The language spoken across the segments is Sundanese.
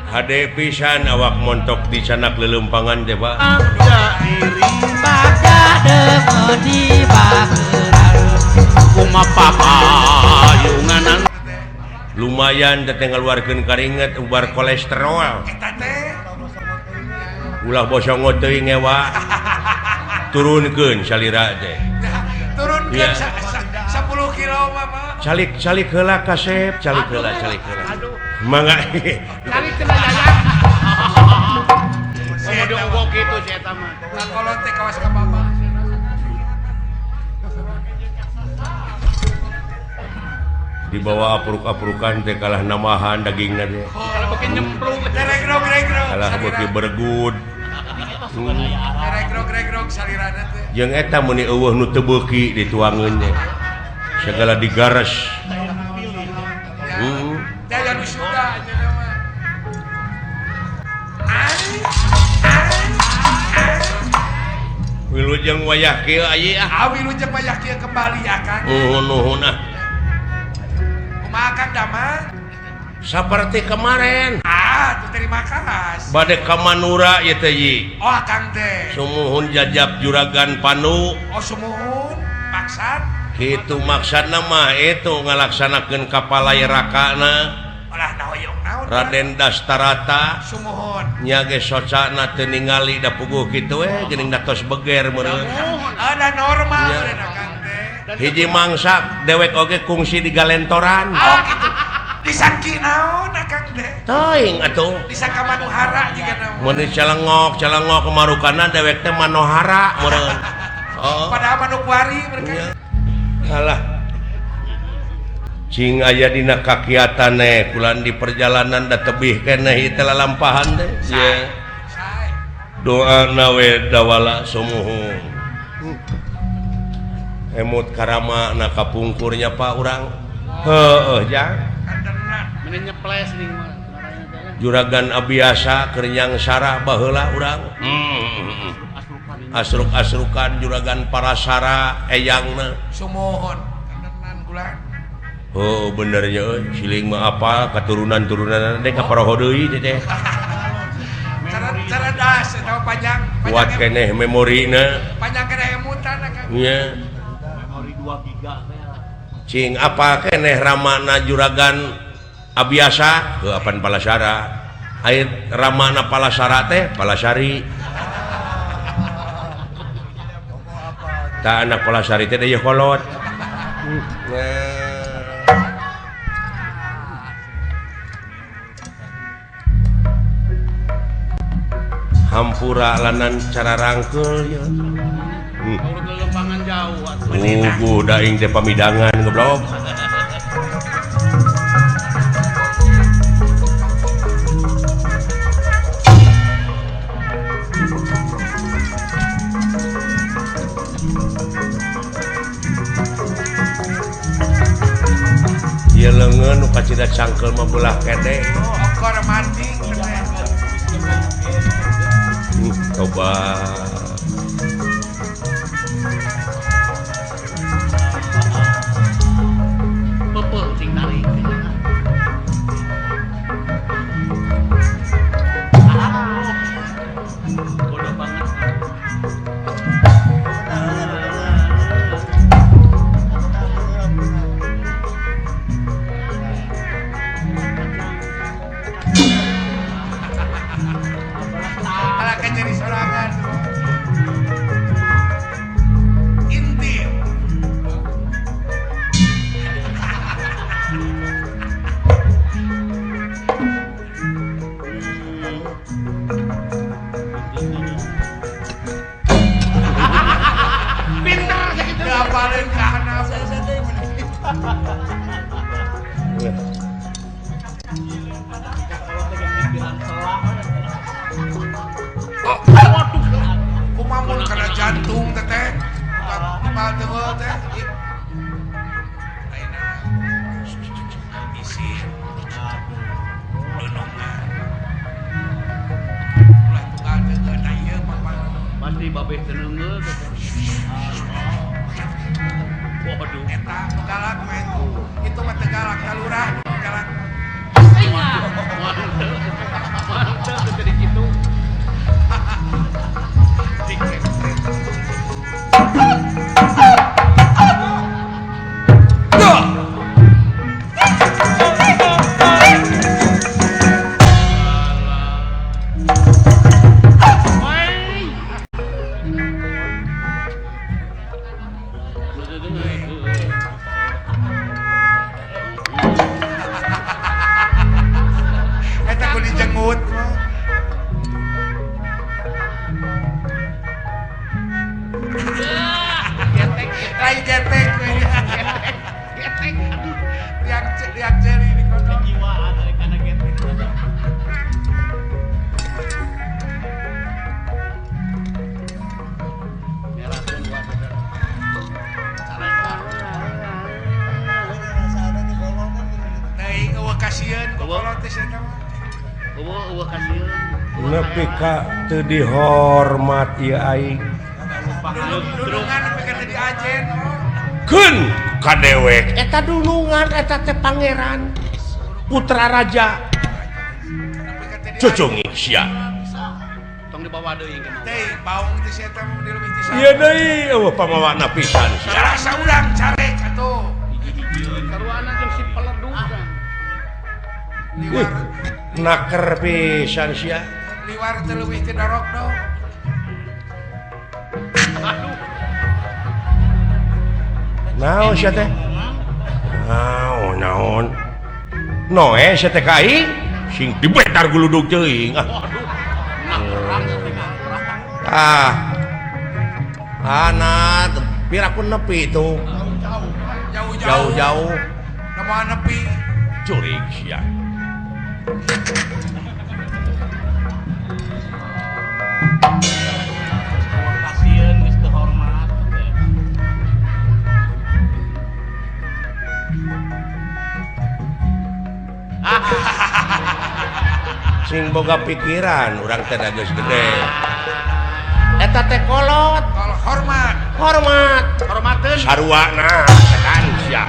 Hade pisan awak montok di sanak lelempangan teh Pak. Lumayan teh ngaluarkeun karinget ubar kolesterol. Ulah bosongo teuing ewa. Turunkeun salira teh. Turunkeun 10 kilo mah. Calik calik heula kasep, calik heula calik heula. Mangga. Calik cenah Yayat. Komodo unggul kitu si eta mah. Kakolot teh kawas ka bapa. Dibawa apruk-aprukan teh kalah namahan dagingna teh. Kalah beuki nyemplung. Kalah beuki bergud. Regrog-regrog salirana teh. Jeung eta meuni eueuh nu teu beuki dituangeun teh. Segala digares. Daya nu suga aja mah. Wilujeng wayah kieu aya ah. Wilujeng wayah kieu kembali ya Kang. Nuhun nuhun ah. Kumaha Kang Damang? Saperti kemarin. Ah, tuh terima kasih. Bade ka Manura ieu teh yi. Oh, Kang teh. Sumuhun jajab juragan Panu. Oh, sumuhun. Maksad? Kitu maksudna mah itu ngalaksanakeun kapalai rakana. Olah nahoyong naon? Raden Dastarata. Sumuhun. Nya ge socana teu ningali da puguh kitu we geuning da tos beger meureun. Ada normal meureun Kang teh. Hiji mangsa dewek oge kungsi di galentoran. Oh, kitu. Disangki naon Akang teh? Teuing atuh. Disangka Manohara jiga naon. Mun celengok, celengok marukana dewek teh Manohara meureun. Oh. Padahal Manokwari mereka. Alah. Cing aya dina kakiatan eh kulan di perjalanan da tebih keneh ieu teh lalampahan teh. Ye. Doa nawe dawala sumuhun. Emut karama na kapungkurnya Pak urang. Heueuh jang. Juragan Abiasa kenyang sarah baheula urang. Asruk-asrukan juragan Parasara eyangna. Sumuhun kandenan kula. Oh bener nya euy, siling mah apa katurunan-turunan teh ka paroho deui teh teh. Cara das eta panjang. Kuat keneh memorina. Panjang keneh emutan Kang. Nya. Memori 2 giga teh. Cing apa keneh ramana juragan Abiasa heuh apan Palasara. Aya ramana Palasara teh Palasari. Ta anak Palasari teh deui kolot. Hampura lanan cara rangkeul ya. Lempangan jauh atuh. Puguh daing teh pamidangan goblok. Ieu leungeun nu kacida cangkeul mah belah kede. Okor mati teh. Coba. Peupeul cing tarik. Bodoh banget. Jadi sorangan inti pinter sakitu ngapalin ka anak kumamun kana jantung teteh kumaha teu teh isi dunungan ulah tunggal teu da ieu mah pasti babeh teu neungeul teteh. Waduh eta nu galak mah itu mah teu galak ka lurah nu galak. Waduh. sia mah. Eueuh kasieun. Nepi ka teu dihormat ieu aing. Dulungan nepi ka teu diajen. Keun ka dewek eta dulungan eta teh pangeran putra raja. Cucungi sia. Tong dibawa deui ka mah. Teh baung teh sia teh mun dileuwih ti Ieu deui eueuh pamawana pisan sia. Rasa urang carek atuh. Karuana jeung si peledug. Liwar naker pisan sia. Liwar teh leuwih ti dorok dong. Aduh. Naon sia teh? Naon naon. Noe sia teh ka aing sing dibetar guludug teuing. Ah. Anak piraku nepi tuh. Jauh-jauh. Kumaha nepi? Curig sia. Kasieun geus teu hormat. Sing boga pikiran urang teh geus gede. Eta teh kolot, hormat, hormat, hormateun saruana tekan sia.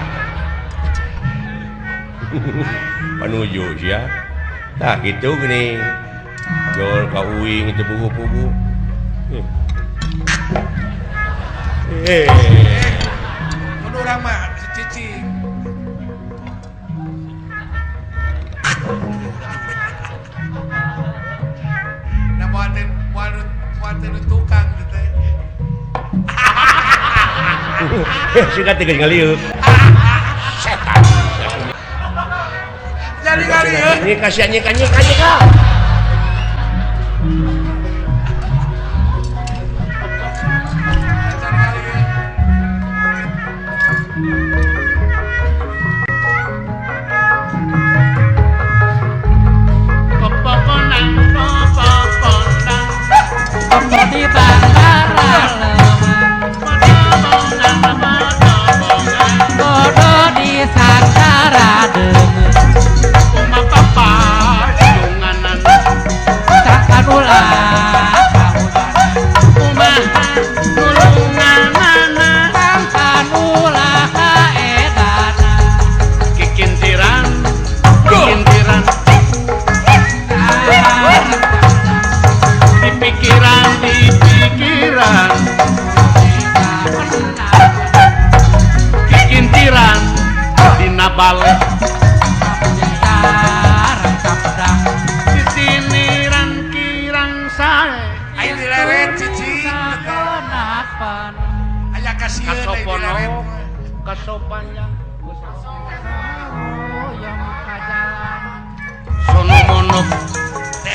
Panuju sia. Tah kitu geuning. Jol ka uing teu pugu-pugu. Mun urang mah cicing. Nah muatin tukang gitu. Suka teh geus ngalieu. Setan. Jadi ngalieu. Nyika sia nyika nyika nyika.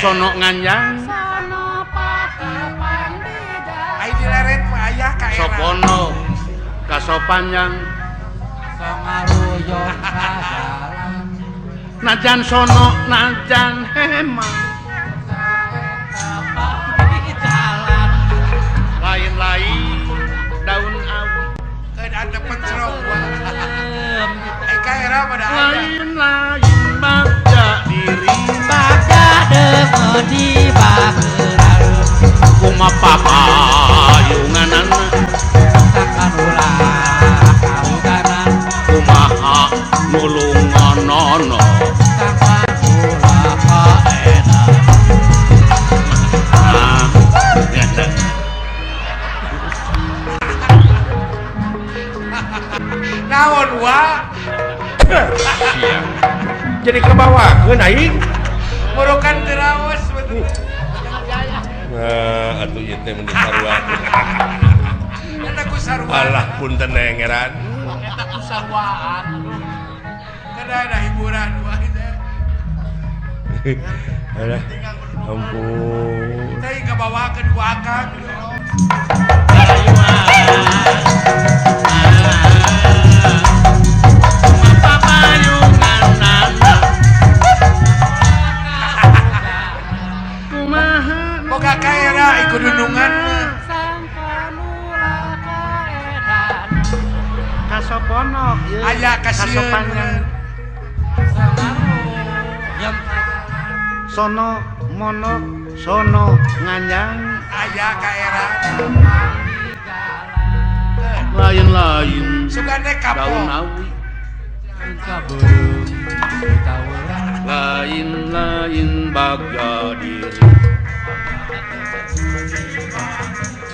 Sono nganjang sono pati ai dileret mah aya ka era sopono kasopanjang songaruyong kajalan najan sono najan hema lain-lain daun awu keun ada pencrok ai ka era pada lain-lain bagja diri bagja di bageurareum kumapapayunganana sakan ulah kaudanan kumaha nulunganana sakan ulah kaedan. Naon wa jadi kebawakeun aing murukan terawas betul. Nah, atuh ieu teh mun sarua. Eta ku sarua. Alah punten nengeran. Eta ku saruaan. Kada ada hiburan wae teh. Alah. Ampun. Teh kabawakeun ku akang. Boga kaera ikut dunungan mah. Kasoponok aya kasieun. Kasopanjang. Sono monok sono nganyang aya ka era lain-lain sugane kapok daun awi lain-lain bagja diri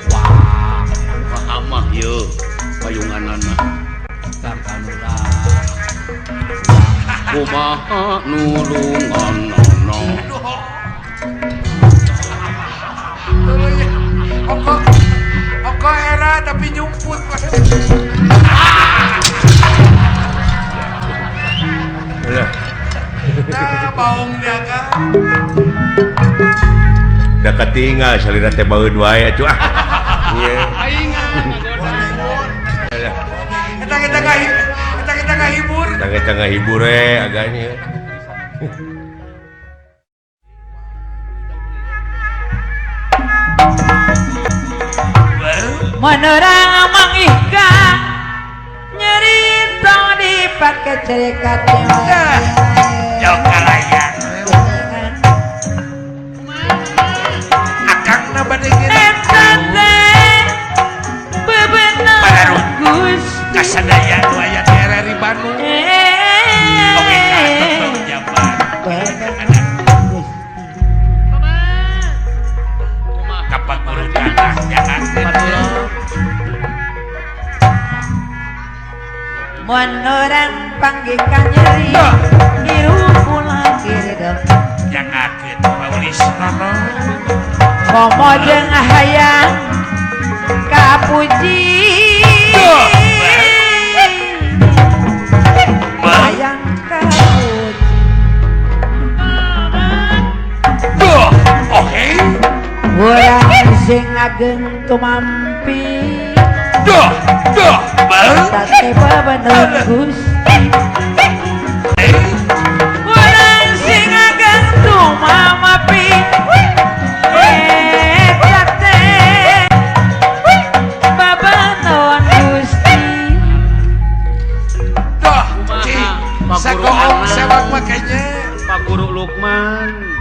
wah amah ye payunganana kumaha nulunganana. Oko oko era tapi nyumput. Nah, baung dia kan. Da katinggal salira teh baeud wae atuh ah. Ieu. Eta kita ngahibur. Eta ngahibur we agaknya. Menerang Mang Ika nyerita dipake cerekat Jokalayan akangna bade eta teh bebener Gusti kasadaya nu aya di RRI Bandung. Oke ka tetep jabar kapan guru tanah jangan menerang panggih kanyeri niru pulang kiridem jangakeun paulis nono komo jeung hayang kapuji hayang kapuji duh oke urang sing ageng tumampi duh duh tate bebener Gusti urang sing ageng tumampi eta teh bebener Gusti duh cing sakoong sewak makanya Pak Guru Lukman.